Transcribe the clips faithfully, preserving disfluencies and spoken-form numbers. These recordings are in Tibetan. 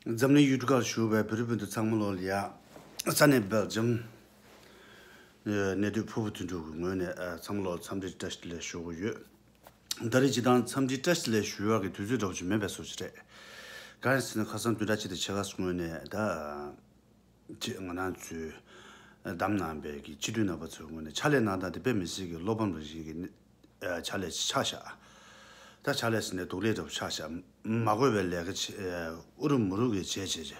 འཛམ་གླིང་ཡུལ་གྲུ་ཁག་བཞུགས་པའི་བོད་རིགས་སྤུན་ཟླ་ཚང་མ་ལོ་ལ་ཡ། ས་གནས་སྦེལ་ཇམ། གནས་སྡོད་ཕུར་བུ་དོན་གྲུབ་ཀྱི་ངོས་ནས་ཚང་མ་ལོ་འཚམས་འདྲི་བཀྲ་ཤིས་བདེ་ལེགས་ཞུ་གི་ཡོད། ད་རེས་སྤྱིར་བཏང་འཚམས་འདྲི་བཀྲ་ཤིས་བདེ་ལེགས་ཞུ་ཡག་གི་དུས་ཚོད་འདྲ་པོ་ཅིག་མེད་པའི་བཟོ་ཅིག་རེད། གང་ཡིན་ཟེར་ན་ཁ་སང་བདུན་ཕྲག་གཅིག་དང་ཕྱེད་ཀ་སྔོན་ནས་ད། ཅེས་ང་རང་ཚོས་བདམས་གནང་བའི་གི་སྤྱི་འཐུས་རྣམ་པ་ཚོའི་ངོས་ནས་ཕྱག་ལས་གནང་སྟངས་དེ་དཔེ་མི་སྲིད་ཀྱི་བློ་ཕམ་རང་བཞིན་གྱི་ཕྱག་ལས་ཆགས་བཞག་ད་ཕྱག་ལས་ཟེར་ནས་སྡུག་ལས་འདྲ་པོ་ཆགས་བཞག་མ་དགོས་པའི་ལས་ཀ་བྱེད། ཨུ་རུ་མུ་རུ་གི་བྱས་བྱས་བྱས།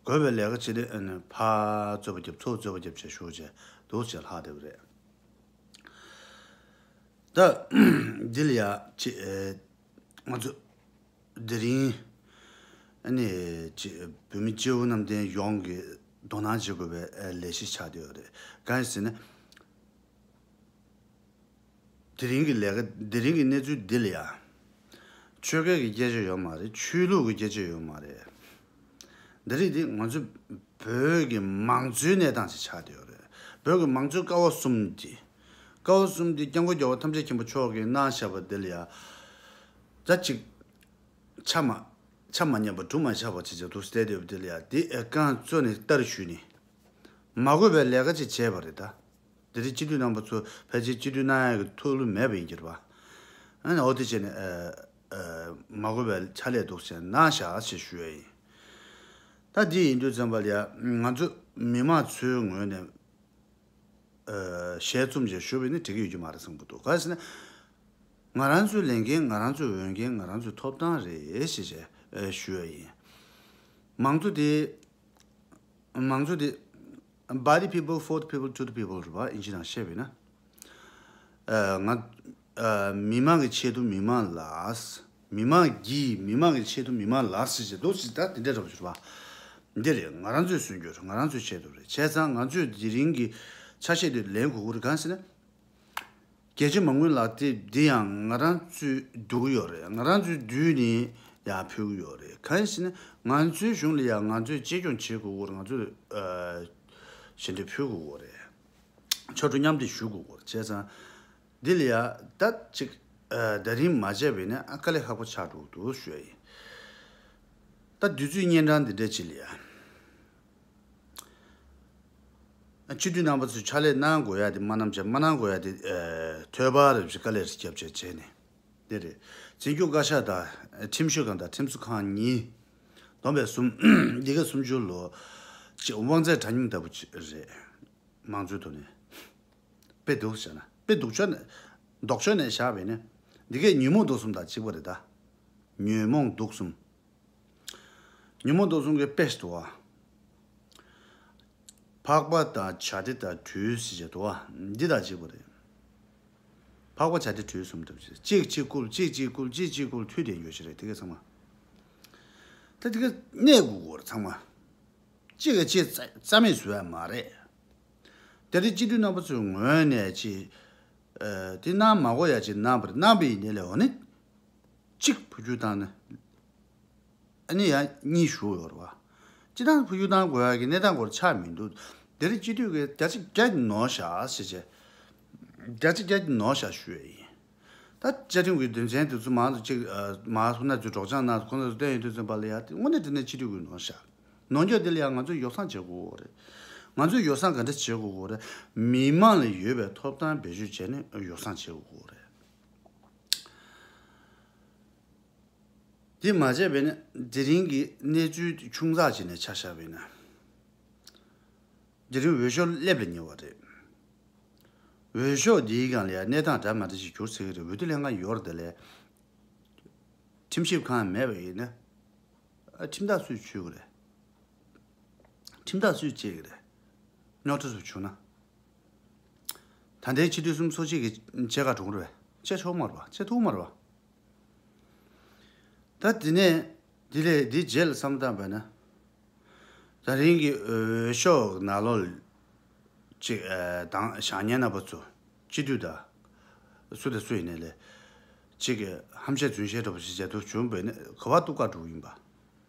དགོས་པའི་ལས་ཀ་བྱེད་དེ་ཨ་ནི་ཕར་རྩོད་པ་རྒྱབ་ཚུར་རྩོད་པ་རྒྱབ་བྱས་ཞུགས་བྱས་འདུག་བྱས་ལྷག་བསྡད་པ་རེད། ད་འདི་ལ་ཡ་ཅི་ཨེ། ང་ཚོ་དེ་རིང་ཨ་ནི་ཅི་བོད་མི་སྤྱི་བོ་གནམ་བསྟན་ཡོངས་ཀྱི་དོ་སྣང་བྱེད་དགོས་པའི་ཨེ་ལས་གཞི་ཆགས་བསྡད་ཡོད་རེད། གང་ཡིན་ཟེར་ན། དེ་རིང་གི་ལས་ཀ་དེ་རིང་གི་གནས་ཚུལ་འདི་ལ་ཡ། ཆོལ་ཁའི་གི་སྐད་ཆ་ཡོད་མ་རེད། ཆོས་ལུགས་ཀྱི་སྐད་ཆ་ཡོད་མ་རེད། འདི་རིགས་འདི་ང་ཚོ་བོད་ཀྱི་མང་གཙོའི་གནས་སྟངས་ཤིག་ཆགས་བསྡད་ཡོད་རེད། བོད་ཀྱི་མང་གཙོའི་ཀ་བ་གསུམ་འདི། ཀ་བ་གསུམ་འདི་སྐྱབས་མགོན་རྒྱལ་བ་ཐམས་ཅད་མཁྱེན་པ་མཆོག་གིས་གནང་བཞག་པ་འདི་ལ་ཡ། ད་ཅིག་ཆ་མ། ཆ་མ་མཉམ་པ་གྲུ་མ་ཆག་པ་ཅིག་ཅིག་འདུག་བསྡད་ཡོད་པ་འདི་ལ་ཡ་འདི་ཨེ་རྐང་བཙུགས་ནས་ལྟར་ཞུས་ནས། མ་དགོས་པའི་ལས་ཀ་ཅིག་བྱས་པ་རེད་ད། འདི་རིགས་སྤྱི་འཐུས་རྣམ་པ་ཚོ་ཕལ་ཆེར་སྤྱི་འཐུས་གནང་ཡག་གི་ཐུགས་བློ་མེད་པ་ཡིན་གྱི་རེད་པ། ཨ་ནི་འོ་དེ་བྱས་ནས་ཨ་ཨ་མ་དགོས་པའི་ཕྱག་ལས་འདུག་ཟེར་གནང་བཞག་ཞེས་ཞུ་ཡ་ཡིན། ད་འདི་ཡིན་དུས་ཙམ་པ་ལ་ཡ་ང་ཚོ་མི་མང་ཚོའི་ངོས་ནས་ཨ་ཞལ་འཛོམས་ཞེས་ཞུ་བས་ནི་འགྲིག་གི་ཡོད་ཀྱི་མ་རེད་བསམ་གྱི་འདུག་གང་ཟེར་ན། ང་རང་ཚོའི་ལས་འགན་ང་རང་ཚོའི་འོས་འགན་ང་རང་ཚོའི་ཐོབ་ཐང་རེད་ཞེས་ཞེས་ཨ་ཞུ་ཡ་ཡིན། མང་གཙོ་དེ། མང་གཙོ་དེ། By the people, for the people, to the people རེད་པ། ཨིན་ཇི་ནང་བཤད་པས་ན། ཨ་ང་ཨ་མི་མང་གི་ཆེད་དུ་མི་མང་ལ། མི་མང་གིས་མི་མང་གི་ཆེད་དུ་མི་མང་ལ་ཟེར་བྱས་འདུག་ཟེར་ད་དེ་འདྲ་འདྲ་པོ་ཞིག་རེད་པ། འདི་རེད། ང་རང་ཚོའི་སྲུང་སྐྱོབ་རེད། ང་རང་ཚོའི་ཆེད་དུ་རེད། བྱས་ཙང་ང་ཚོས་དེ་རིང་གི་ཆ་ཤས་དེ་ལེན་དགོས་ཀྱི་རེད། གང་ཟེར་ན། རྒྱལ་གཅེས་མ་དངུལ་ལག་དེབ་འདི་ཡང་ང་རང་ཚོས་བསྡུ་གི་ཡོད་རེད། ང་རང་ཚོས་བསྡུས་ནས་ཡར་ཕུལ་གྱི་ཡོད་རེད། གང་ཡིན་ཟེར་ན་ང་ཚོའི་གཞུང་ལ་ཡང་ང་ཚོས་གཅེས་སྐྱོང་བྱེད་དགོས་ཀྱི་རེད། ང་ཚོས་ཨ་ཞལ་འདེབས་ཕུལ་དགོས་ཀྱི་རེད། ཕྱོགས་སྒྲིག་མཉམ་འདེགས་ཞུ་དགོས་ཀྱི་རེད། བྱས་ཙང་འདི་ལ་ཡ་ད་ཅིག་ཨ་ད་རིང་མ་བྱས་པས་ན་ཨ་དཀའ་ལས་ཁག་པོ་ཆགས་འགྲོ་གི་འདུག་ཞུ་ཡ་ཡིན། ད་དུས་ཚོད་གཉན་འཕྲང་འདི་འདྲ་ཅིག་ལ་ཡ། སྤྱི་འཐུས་རྣམ་པ་ཚོས་ཕྱག་ལས་གནང་དགོས་ཡ་དེ་མ་གནང་བྱས། མ་གནང་དགོས་ཡ་དེ་ཨ་ཐོལ་པ་རེ་བཞིན་དཀའ་ལས་རེ་བརྒྱབ་བྱས་བྱས་ནས་དེ་རེད། འཛིན་སྐྱོང་བཀའ་ཤག་དང་ཁྲིམས་ཞིབ་ཁང་དང་ཁྲིམས་བཟོ་ཁང་གཉིས། བསྡོམས་པས་གསུམ། འདི་ག་སུམ་ཅུ་ལོ་ཅིག་དབང་ཚད་དྲ་མཉམ་ལྟ་བུ་ཅིག་རེད། མང་གཙོའི་ཐོག་ནས་དཔེ་སྡུག་བྱས་ན། དཔེ་སྡུག་ཕྱོགས་ནས་ལྡོག་ཕྱོགས་ནས་བཞག་པས་ན་འདི་གས་ཉོན་མོངས་དུག་གསུམ་དང་གཅིག་པ་རེད་ད། ཉོན་མོངས་དུག་གསུམ། ཉོན་མོངས་དུག་གསུམ་གྱི་དཔེ་ཞིག་འདུག་བ། ཕག་པ་དང་བྱ་དེ་དང་གྲུ་ཟེར་བྱས་འདུག་བ། འདི་དང་གཅིག་པ་རེད། ཕག་པ་བྱ་དེ་གྲུ་གསུམ་འདྲ་བྱས་གཅིག་གཅིག་བསྐུལ། གཅིག་གཅིག་བསྐུལ། གཅིག་གཅིག་བསྐུལ། མཐུད་དེ་ཡོད་ཞིག་རེད། དེ་ག་ཚང་མ། ད་དེ་ག་གནས་དགོས་ཀྱི་རེད་ཚང་མ། གཅིག་གིས་གཅིག་རྩ་རྩ་མེད་བཟོ་ཡ་མ་རེད། དེ་རིང་སྤྱི་འཐུས་རྣམ་པ་ཚོའི་ངོས་ནས་ཅིག་ཨ་དེ་གནང་མ་དགོས་ཡ་ཅིག་གནང་བ་རེད། གནང་བ་ཡིན་ནའི་ལས་འོ་ནི། གཅིག་འཕོ་འགྱུར་བཏང་ནས། ཨ་ནི་ཡང་གཉིས་ཞུགས་ཡོད་རེད་བ། སྤྱི་བཏང་འཕོ་འགྱུར་བཏང་དགོས་ཡ་གི་གནས་སྟངས་སྐོར་ཆགས་མི་འདུག་དེ་རིང་སྤྱི་འཐུས་ཀྱིས་བརྒྱ་ཆ་བརྒྱ་ནོར་བཞག་ཟེར་བྱས། བརྒྱ་ཆ་བརྒྱ་ནོར་བཞག་ཞུ་ཡ་ཡིན། ད་བཅའ་ཁྲིམས་ཀྱི་དོན་ཚན་དེ་ཚོ་མང་དུ་གཅིག་ཨ་མ་ཁོ་ན་ཚོས་སྒྲོག་སྦྱང་གནང་ཁོ་ན་ཚོས་བཏོན་ཡོང་དུས་ཙམ་པ་ལ་ཡ་དངོས་གནས་དྲང་གནས་སྤྱི་འཐུས་ཀྱིས་ནོར་བཞག་ནོར་འཁྱོག་དེ་ལ་ཡང་ང་ཚོས་ཡོ་བསྲང་བྱེད་དགོས་རེད། ང་ཚོས་ཡོ་བསྲང་ག་འདྲ་བྱེད་དགོས་རེད། མི་མང་ལ་ཡོད་པའི་ཐོབ་ཐང་བེད་སྤྱོད་བྱས་ནས་ཡོ་བསྲང་བྱེད་དགོས་རེད། དེ་མ་བྱས་པས་ན་དེ་རིང་གི་གནས་ཚུལ་ཆུང་ཙག་ཅིག་ནས་ཆ་བཞག་པས་ན། དེ་རིང་འོས་ཤོག་སླེབས་ལ་ཉེ་བ་རེད། འོས་ཤོག་འདིའི་སྒང་ལ་ཡང་གནས་སྟངས་འདྲ་མ་འདྲ་ཞིག་འགྱུར་སྲིད་ཀྱི་རེད། འོས་བསྡུ་ལྷན་ཁང་ཡོད་རེད་དེ་ལས། ཁྲིམས་ཞིབ་ཁང་མེད་པ་ཡིན་ན། ཨ་ཁྲིམས་ཐག་སུས་ཆོད་ཀྱི་རེད། ཁྲིམས་ཐག་སུས་བཅད་ཀྱི་རེད། རྙོག་དྲ་སུ་བྱུང་ན། ད་ལྟའི་སྤྱི་འཐུས་གསུམ་སོ་གཅིག་གི་ཆེ་ཁག་གྲོངས་རེད་པས། ཆེ་ཆོག་མ་རེད་པ། ཆེ་ཐུབ་མ་རེད་པ། ད་དེ་ནས་དེ་ལས་དེ་རྗེས་ལ་བསམ་བཏང་བས་ན། ད་རིང་གི་འོས་ཤོག་ནང་ལོགས་ཅིག་ཨ་དང་བཞག་མཁན་རྣམ་པ་ཚོ་སྤྱི་འཐུས་དང་སུ་དང་སུ་ཡིན་ནའི་ལས་ཅིག་གི་ཧམ་བཤད་རྫུན་བཤད་འདྲ་པོ་ཞིག་བྱས་འདུག་བྱུང་བས་ན་ག་པར་གཏུག་ག་འགྲོ་གི་ཡིན་པ།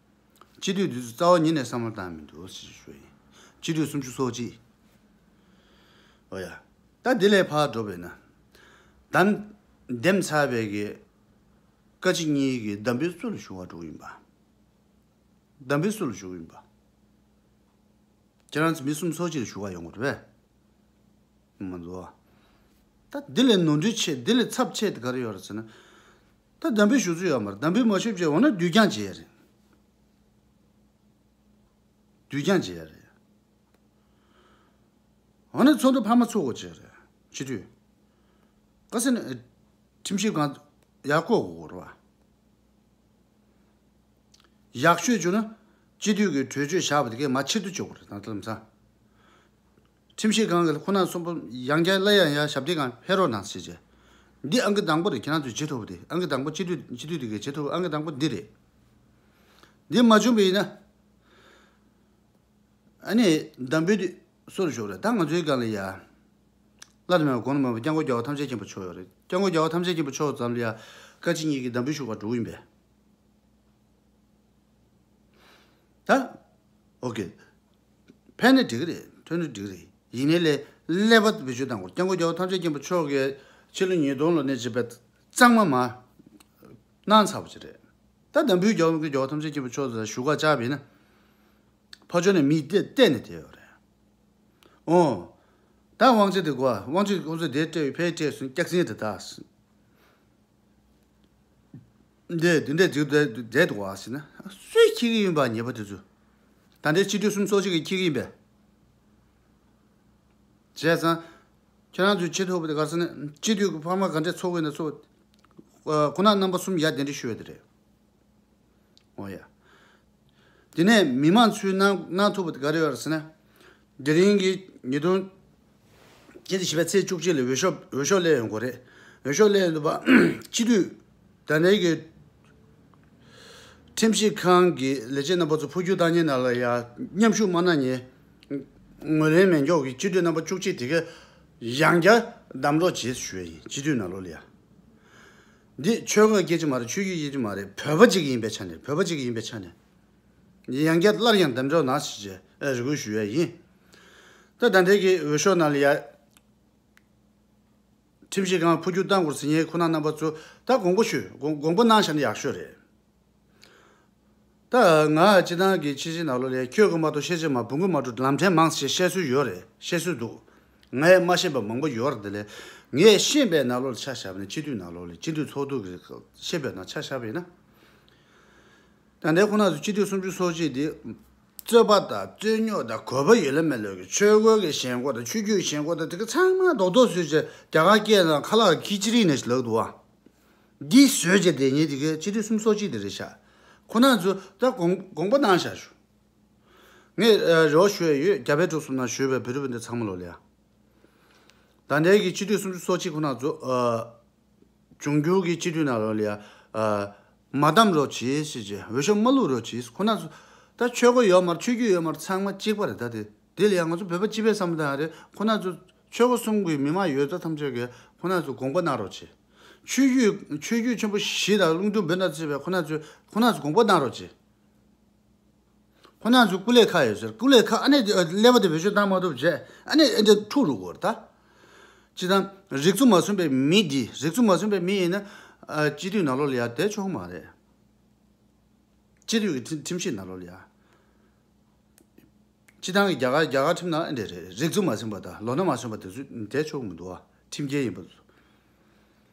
སྤྱི་འཐུས་འདི་ཚོ་རྩ་བ་ཉིད་ནས་བསམ་བློ་བཏང་མི་འདུག་ཞེས་ཞུ་ཡིན། སྤྱི་འཐུས་སུམ་ཅུ་སོ་གཅིག་འོ་ཡ། ད་འདི་ལས་ཕར་འགྲོ་བས་ན། འདེམས་འདེམས་ཚར་བའི་གི་བཀའ་སྤྱི་གཉིས་ཀྱི་འདེམས་པའི་སྲོལ་ཞུ་བར་འགྲོ་གི་ཡིན་པ། དམ་པའི་སྲོལ་ལ་ཞུགས་ཡིན་པ། ཁྱེད་རང་ཚོ་མི་གསུམ་ཚོགས་གཅིག་ལ་ཞུགས་པ་ཡོང་གི་རེད་པས། མ་འདུག་ད་འདི་ལས་ནོར་འཁྲུལ་ཆེ། འདི་ལས་ཚབས་ཆེ་དེ་ག་རེ་ཡོད་རེད་ཟེར་ན། ད་དམ་པའི་ཞུགས་ཚུལ་ཡོད་མ་རེད། དམ་པའི་མ་ཞུགས་བྱས་འོ་ན་བསྡུས་རྐྱང་བྱས་རེད། བསྡུས་རྐྱང་བྱས་རེད། འོ་ན་ཚོགས་འདུ་འཕར་མ་ཚོགས་དགོས་བྱས་རེད། སྤྱི་འཐུས། ག་ཟེར་ན། ཁྲིམས་ཞིབ་ཁང་ཡག་བསྐོ་དགོས་རེད་བ། ཡག་ཤོས་བྱུང་ན། སྤྱི་འཐུས་ཀྱི་གྲོས་ཆོད་བཞག་པ་དེ་གས་མར་ཕྱིར་བསྡུ་བྱེད་དགོས་རེད། ད་ལམ་སང་། ཁྲིམས་ཞིབ་ཁང་གི་ཁོ་ན་གསུམ་པོ་ཡང་བསྐྱར་སླར་ཡང་ཡང་ཞབས་བརྟན་ཁང་ཕེབས་རོགས་གནང་ཟེར་བྱས། འདི་ཨང་ཀི་དང་པོ་རེད། ཁྱེད་རང་ཚོས་བྱེད་ཐུབ་པ་དེ། ཨང་ཀི་དང་པོ་སྤྱི་འཐུས་སྤྱི་འཐུས་དེ་གས་བྱེད་ཐུབ་པ་ཨང་ཀི་དང་པོ་འདི་རེད། འདི་མ་བྱུང་བ་ཡིན་ན། ཨ་ནི་དམ་འབུལ་དེ་སུ་ལ་ཞུགས་རེད། ད་ང་ཚོའི་སྒང་ལ་ཡ། བླ་ན་མེད་པ་དགོངས་ན་མེད་པ་སྐྱབས་མགོན་རྒྱལ་བ་ཐམས་ཅད་མཁྱེན་པ་མཆོག་ཡོད་རེད། སྐྱབས་མགོན་རྒྱལ་བ་ཐམས་ཅད་མཁྱེན་པ་མཆོག་ཙམ་ལ་ཡ། བཀའ་སྤྱི་གཉིས་ཀྱི་དམ་འབུལ་ཞུ་བར་འགྲོ་གི་ཡིན་པས། ད། ཨོ་ཀེ། ཕན་ནི་འགྲིག་གི་རེད། ཐོན་ནི་འགྲིག་གི་རེད། ཡིན་ནའི་ལས་ཀླད་པ་བེད་སྤྱོད་གཏང་དགོས། སྐྱབས་མགོན་རྒྱལ་བ་ཐམས་ཅད་མཁྱེན་པ་མཆོག་གིས་ཕྱི་ལོ་ཉིས་སྟོང་ལོ་ནས་བྱས་པའི་གཙང་མ་མ་གནང་ཚར་བ་ཅིག་རེད། ད་དམ་འབུལ་རྒྱལ་བ་རྒྱལ་བ་ཐམས་ཅད་མཁྱེན་པ་མཆོག་ལ་ཞུ་ག་བཅར་བ་ཡིན་ན། ཕར་ཕྱོགས་ནས་མི་བལྟས་བལྟས་ནས་བསྡད་ཡོད་རེད། ཨོ། ད་དབང་ཆ་དེ་དགོས། དབང་ཆ་ཁོང་ཚོས་དེ་སྤྲད་ཡོད། ཕར་སྤྲད་སོང་། སྐྱག་རྫུན་དེ་དག་འདི་འདི་འདྲས་བརྗོད་བསྡད་འདུག་བ་ཟེར་ན། སུས་འཁྱེར་གྱི་ཡིན་པ། ཉེས་པ་དེ་ཚོ། ད་ལྟའི་སྤྱི་འཐུས་གསུམ་ཚོགས་གཅིག་གིས་འཁྱེར་གྱི་ཡིན་པས། བྱས་ཙང་། ཁྱེད་རང་ཚོས་བྱེད་ཐུབ་པ་དེ་ག་རེ་ཟེར་ན། སྤྱི་འཐུས་ཀྱི་འཕར་མ་ག་འདྲས་ཚོགས་ཀྱི་ཡིན་ན་ཚོགས། ཁོ་ན་རྣམ་པ་གསུམ་ཡ་དེ་འདྲས་ཞུ་བ་དེ་རེད། འོ་ཡ། དེ་ནས་མི་མང་ཚོས་གནང་གནང་ཐུབ་པ་དེ་ག་རེ་ཡོད་རེད་ཟེར་ན། དེ་རིང་གི་ཉིས་སྟོང་ཉེར་བཞི་པའི་ཚེས་བཅུ་གཅིག་ལ་འོས་ཤོག་འོས་ཤོག་སླེབས་ཡོང་གི་རེད། འོས་ཤོག་སླེབས་ཡོང་དུས་པ། སྤྱི་འཐུས། ད་ལྟའི་གི་ཁྲིམས་ཞིབ་ཁང་གི་ལས་བྱེད་རྣམ་པ་ཚོ་འཕོ་འགྱུར་བཏང་མཁན་ནང་ལ་ཡ་མཉམ་ཞུགས་མ་གནང་མཁན། ངོས་ལེན་མེད་མཁན་གྱི་སྤྱི་འཐུས་རྣམ་པ་བཅུ་གཅིག་དེ་གས་ཡང་བསྐྱར་བདམས་རོགས་བྱེད་ཞུ་ཡ་ཡིན། སྤྱི་འཐུས་ནང་ལོགས་ལ་ཡ། འདི་ཆོལ་ཁ་སྐད་ཆ་མ་རེད། ཆོས་བརྒྱུད་སྐད་ཆ་མ་རེད། བོད་པ་གཅིག་ཡིན་པའི་ཆ་ནས། བོད་པ་གཅིག་ཡིན་པའི་ཆ་ནས། ཡང་བསྐྱར་སླར་ཡང་གདམ་འཇོག་གནང་ཞེས་རེ་སྐུལ་ཞུ་ཡ་ཡིན། ད་ད་ལྟའི་གི་འོས་ཤོག་ནང་ལ་ཡ། ཁྲིམས་ཞིབ་ཁང་འཕོ་འགྱུར་བཏང་དགོས་ཟེར་མཁན་ཁོ་ན་རྣམ་པ་ཚོ་ད་དགོངས་པ་ཞུ། དགོངས་དགོངས་པ་གནང་བཞག་ན་ཡག་ཤོས་རེད། ད་ང་སྤྱི་བཏང་གི་ཕྱི་ཕྱི་ནང་ལོགས་ལ་ཁྱོད་ཀྱི་མ་གཏོགས་ཤེས་བྱ་མང་། བོང་གུ་མ་གཏོགས་ལམ་ཕྲན་མང་ཞེས་བཤད་སྲོལ་ཡོད་རེད། བཤད་སྲོལ་འདུག་ངས་མ་ཤེས་པ་མང་པོ་ཡོད་རེད། དེ་ལས་ངས་ཤེས་པའི་ནང་ལོགས་ལ་ཆ་བཞག་པ་ན། སྤྱི་འཐུས་ནང་ལོགས་ལ། སྤྱི་འཐུས་ཚོགས་འདུ་གི་ཤེས་པའི་ནང་ཆ་བཞག་པ་ཡིན་ན། ད་ལྟའི་ཁོ་ན་ཚོ་སྤྱི་འཐུས་སུམ་ཅུ་སོ་གཅིག་འདི། རྩོད་པ་དང་རྩོད་རྙོག་དང་དགོས་པ་ཡོད་ལ་མེད་ལ་གི། ཆོས་སྐོར་གྱི་ཞེན་ཁོག་དང་། ཆོས་བརྒྱུད་ཞེན་ཁོག་དང་། དེ་ག་ཚང་མ་རྡོག་རྡོག་བཟོས་བྱས་རྒྱ་གར་སྐད་ནང་ཁ་ལག་ཁི་ཅི་རི་ནས་ལབ་འདུག་བ། འདི་བཟོས་བྱས་བསྡད་མཁན་དེ་གའི་སྤྱི་འཐུས་སུམ་ཅུ་སོ་གཅིག་དེ་རེད་ཤག་ཁོ་ན་ཚོ་ད་དགོངས་དགོངས་པ་གནང་བཞག་ཞུ། ངས་ཨ་རེ་བ་ཞུ་ཡ་ཡོད། རྒྱ་བལ་འབྲུག་གསུམ་ནང་བཞུགས་པའི་བོད་རིགས་སྤུན་ཟླ་ཚང་མ་ལོ་ལ་ཡ། ད་ལྟའི་གི་སྤྱི་འཐུས་སུམ་ཅུ་སོ་གཅིག་ཁོ་ན་ཚོ་ཨ། འབྱུང་འགྱུར་གྱི་སྤྱི་འཐུས་ནང་ལོགས་ལ་ཡ། ཨ། མ་བདམས་རོགས་བྱེད་ཟེར་བྱས། འོས་ཤོག་མ་བླུགས་རོགས་བྱེད། ཁོ་ན་ཚོ་ད་ཆོལ་ཁ་ཡོད་མ་རེད། ཆོས་བརྒྱུད་ཡོད་མ་རེད། ཚང་མ་གཅིག་པ་རེད། ད་དེ་དེ་ལ་ཡང་ང་ཚོ་བོད་པ་སྤྱི་པའི་བསམ་བློ་ཡང་རེད། ཁོ་ན་ཚོ་ཆོལ་ཁ་གསུམ་གྱི་མི་མང་ཡོད་ཚད་ཐམས་ཅད་ཀྱིས་ཁོ་ན་ཚོ་དགོངས་པ་གནང་རོགས་བྱེད། ཆོས་བརྒྱུད་ཆོས་བརྒྱུད་ཆེན་པོ་བཞི་དང་རླུང་རྟ་བོན་དང་བཅས་པའི་ཁོ་ན་ཚོས་ཁོ་ན་ཚོ་དགོངས་པ་གནང་རོགས་བྱེད། ཁོ་ན་ཚོ་སྐུ་ལས་ཁག་ཡོད་ཟེར། སྐུ་ལས་ཁག་ཨ་ནི་ཀླད་པ་དེ་བེད་སྤྱོད་བཏང་མ་ཐུབ་བྱས། ཨ་ནི་ཨེ་འདྲ་འཁྲུག་རུ་གོ་ད། ཅི་དང་། རིག་གཅོད་མ་སོན་པའི་མི་འདི། རིག་གཅོད་མ་སོན་པའི་མི་ཡིན་ན། ཨ། སྤྱི་འཐུས་ནང་ལོགས་ལ་ཡ་བསྡད་ཆོག་མ་རེད། སྤྱི་འཐུས་ཀྱི་ཁྲིམས་ཁྲིམས་ཞིབ་ནང་ལོགས་ལ་ཡ། སྤྱི་བཏང་གི་རྒྱ་གར་རྒྱ་གར་ཁྲིམས་ནང་ཨེ་འདྲ་རེད། རིག་གཅོད་མ་སོན་པ་དང་ལོ་ན་མ་སོན་པ་དེ་ཚོ་བསྡད་ཆོག་མི་འདུག་བ། ཁྲིམས་འགལ་ཡིན་པ་ཚོ།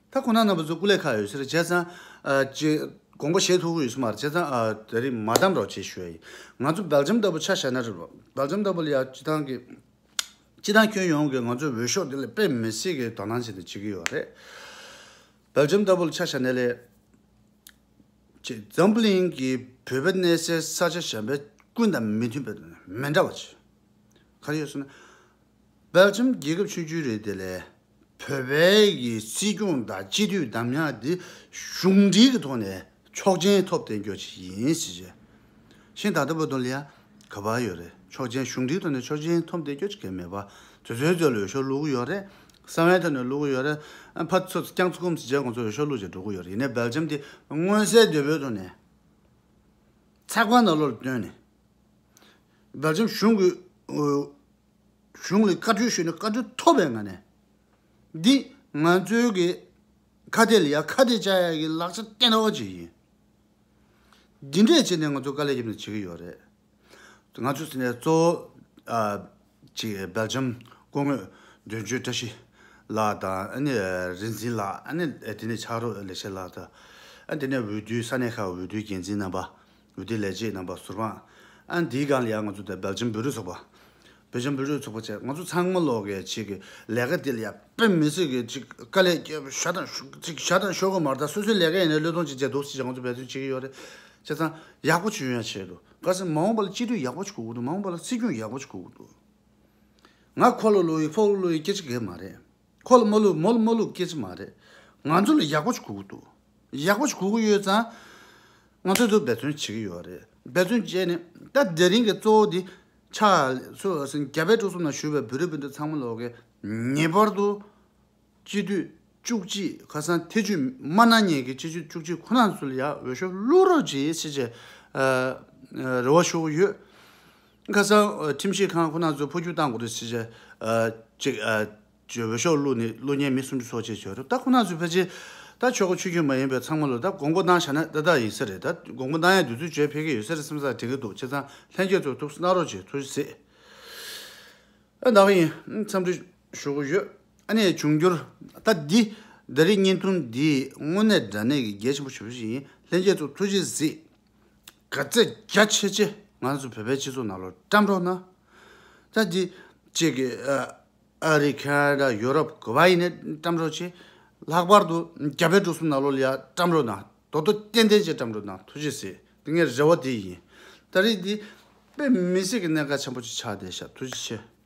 ད་ཁོང་རྣམ་པ་ཚོ་སྐུ་ལས་ཁག་ཡོད་ཟེར། བྱས་ཙང་། ཨ། ཅི། དགོངས་པ་བཞེས་ཐུབ་ཀྱི་ཡོད་ས་མ་རེད། བྱས་ཙང་། ཨ། དེ་རིང་མ་བདམས་རོགས་བྱེད་ཞུ་ཡ་ཡིན། ང་ཚོ་སྦེལ་ཇམ་ལྟ་བུ་ཆ་བཞག་ན་རེད་པ། སྦེལ་ཇམ་ལྟ་བུ་ལ་ཡ་སྤྱི་བཏང་གི། སྤྱི་བཏང་ཁྱོན་ཡོངས་ཀྱི་ང་ཚོའི་འོས་ཤོག་དེ་ལ་དཔེ་མི་སྲིད་ཀྱི་དོ་སྣང་བྱས་ནས་བྱེད་ཀྱི་ཡོད་རེད། སྦེལ་ཇམ་ལྟ་བུ་ལ་ཆ་བཞག་ན་ལས། ཅེས་འཛམ་བུ་གླིང་གི་བོད་པའི་གནས་སའི་ས་ཆ་གཞན་པའི་ཀུན་དང་མི་མཐུན་པའི་མི་འདྲ་བ་ཅིག་ག་རེ་ཡོད་ཟེར་ན། སྦེལ་ཇམ་རྒྱལ་ཁབ་ཆུང་ཆུང་རེད། དེ་ལས་བོད་པའི་གི་སྲིད་སྐྱོང་དང་སྤྱི་འཐུས་འདེམས་ཡག་འདི་གཞུང་འབྲེལ་གྱི་ཐོག་ནས་ཆོག་མཆན་ཐོབ་བསྡད་རྒྱུ་ཅིག་ཡིན་ཟེར་བྱས། ཤིང་ད་ལྟ་བར་དུ་ལ་ཡ་ག་པར་ཡོད་རེད། ཆོག་མཆན། གཞུང་འབྲེལ་ཐོག་ནས་ཆོག་མཆན་ཐོབ་བསྡད་རྒྱུ་ཅིག་གང་ཡང་མེད་པ། དུས་ཚོད་ཚོད་ལ་འོས་ཤོག་བླུག་གི་ཡོད་རེད། གསང་བའི་ཐོག་ནས་བླུག་གི་ཡོད་རེད། ཨ། ཕར་ཚུར་རྐྱང་ཚུར་ཁུམ་ཟེར་བྱས་ཁོང་ཚོ་འོས་ཤོག་བླུག་བྱས་འགྲོ་གི་ཡོད་རེད། ཡིན་ནའི་སྦེལ་ཇམ་དེ་མངོན་གསལ་དོད་པོའི་ཐོག་ནས་ཚགས་པར་ནང་ལོགས་ལ་བཏོན་ནས། སྦེལ་ཇམ་གཞུང་གི། ཨོ། གཞུང་ལ་བཀའ་འཁྲོལ་ཞུས་ནས་བཀའ་འཁྲོལ་ཐོབ་པའི་ངང་ནས། འདི་ང་ཚོའི་གི་ཁ་གཏད་ལ་ཡ་ཁ་གཏད་བཅག་ཡ་གི་ལག་ཆ་བརྟན་པོ་ཅིག་ཡིན། འདི་འདྲས་བྱས་ནས་ང་ཚོ་དཀའ་ལས་བརྒྱབ་ནས་བྱེད་ཀྱི་ཡོད་རེད། ང་ཚོ་ཟེར་ནས་གཙོ་བོ་ཨ་ཅིག་སྦེལ་ཇམ་སྐུ་ངོ་དོན་གཅོད་བཀྲ་ཤིས་ལགས་དང་། ཨ་ནི་རིག་འཛིན་ལགས། ཨ་ནི་དེ་ནས་ཕྱག་རོགས་ལས་བྱེད་ལགས་དང་། ཨ་དེ་ནས་འོས་བསྡུའི་ས་གནས་ཁག་འོས་བསྡུའི་འགན་འཛིན་རྣམ་པ། འོས་བསྡུ་ལས་བྱེད་རྣམ་པ་ཟུར་དཔང་། ཨ་འདིའི་སྒང་ལ་ཡང་ང་ཚོ་དེ་སྦེལ་ཇམ་བོད་རིགས་ཚོགས་པ། བོད་ལྗོངས་བོད་རིགས་ཚོགས་པ་བཅས་ང་ཚོ་ཚང་མ་ལོག་གི་ཅིག་གི་ལས་ཀ་འདི་ལ་ཡ་དཔེ་མི་སྲིད་གི་ཅིག་དཀའ་ལས་བརྒྱབ། ཞག་དང་ཤོ་ཅིག་ཞག་དང་ཤོག་གུ་མར་ད་སོ་སོའི་ལས་ཀ་ཡིན་ན་བློས་གཏོང་ཅིག་བྱས་འདུག་ཟེར་ང་ཚོ་འབད་བརྩོན་བྱེད་ཀྱི་ཡོད་རེད། བྱས་ཙང་ཡག་པོ་བྱུང་ཡ་བྱས་འདུག་ག་ཟེར་མ་འོངས་པ་ལ་སྤྱི་འཐུས་ཡག་པོ་ཅིག་དགོས་ཀྱི་འདུག་མ་འོངས་པ་ལ་སྲིད་སྐྱོང་ཡག་པོ་ཅིག་དགོས་ཀྱི་འདུག་ང་ཁོ་ལ་བླུག་ཡི་ཕོ་ལ་བླུག་ཡི་སྐད་ཆ་གང་ཡང་མ་རེད། ཁོ་ལ་མོ་ལ་མོ་ལ་མོ་ལ་སྐད་ཆ་མ་རེད། ང་ཚོ་ལ་ཡག་པོ་ཞིག་དགོས་ཀྱི་འདུག་ཡག་པོ་ཞིག་དགོས་ཀྱི་ཡོད་ཙང་། ང་ཚོས་འདུག་འབད་བརྩོན་བྱེད་ཀྱི་ཡོད་རེད། འབད་བརྩོན་བྱས་ནས་ད་དེ་རིང་གི་གཙོ་བོ་འདི་ཆགས་སོ་ཟིན་རྒྱ་བལ་འབྲུག་གསུམ་ནང་བཞུགས་པའི་བོད་རིགས་སྤུན་ཟླ་ཚང་མ་ལོག་གིས་ངེས་པར་དུ་སྤྱི་འཐུས་བཅུ་གཅིག་ཁ་སང་ཐེ་བྱུས་མ་གནང་མཁན་གྱི་སྤྱི་འཐུས་བཅུ་གཅིག་ཁོ་རང་ཚོ་ལ་ཡ་འོས་ཤོག་བླུག་རོགས་བྱེད་ཟེར་བྱས་ཨ་ཨ་རེ་བ་ཞུ་གི་ཡོད། ཁ་སང་ཨ་ཁྲིམས་ཞིབ་ཁང་ཁོ་རང་ཚོས་འཕོ་འགྱུར་བཏང་དགོས་རེད་ཟེར་བྱས་ཨ་ཅིག་ཨ་ཅིག་འོས་ཤོག་བླུགས་ནས་བླུགས་མཁན་མི་སུམ་ཅུ་སོ་གཅིག་བྱས་རེད། ད་ཁོ་རང་ཚོས་ཕལ་ཆེར་ད་ཆོལ་ཁ་ཆོས་བརྒྱུད་མ་ཡིན་པའི་ཚང་མ་ལ་ད་དགོངས་པ་གནང་བཞག་ན་ཏག་ཏག་ཡིན་ས་རེད། ད་དགོངས་པ་གནང་ཡ་དུས་ཚོད་བརྗེད་ཕེབས་ཀྱི་ཡོད་ས་རེད་བསམ་ས་དྲན་གྱི་འདུག་བྱས་ཙང་ལྷན་རྒྱས་ཚོས་ཐུགས་གནང་རོགས་བྱེད། ཐུགས་རྗེ་ཆེ། ཨ་ནག་ཡིན་འཚམས་འདྲི་ཞུ་གི་ཡོད། ཨ་ནི་འབྱུང་འགྱུར་ད་འདི་ད་རེས་བརྙན་ཐུང་འདི་དངོས་གནས་དྲང་གནས་ཀྱི་གལ་ཆེན་པོ་ཞེ་པོ་ཅིག་ཡིན། ལྷན་རྒྱས་ཚོ་ཐུགས་རྗེ་གཟིགས། ག་ཚད་རྒྱ་ཆེ་ཆེ་ང་ཚོ་བོད་པའི་སྤྱི་ཚོགས་ནང་ལོགས་བཀྲམ་རོགས་གནང་། ད་འདི་གཅིག་གི་ཨ་ཨ་རི་ཁ་ན་ཌ་ཡུ་རོབ་ག་པར་ཡིན་ནའི་བཀྲམ་རོགས་བྱེད། ལྷག་པར་དུ་རྒྱ་བལ་འབྲུག་གསུམ་ནང་ལོགས་ལ་ཡ་བཀྲམ་རོགས་གནང་། རྡོག་རྡོག་གཏན་གཏན་ཅིག་བཀྲམ་རོགས་གནང་། ཐུགས་རྗེ་གཟིགས། འདི་ངའི་རེ་བ་འདི་ཡིན། ད་རེས་འདི་དཔེ་མི་སྲིད་ཀྱི་གནད་འགག་ཆེན་པོ་ཅིག་ཆགས་བསྡད་ཤག་ཐུགས་རྗེ་ཆེ།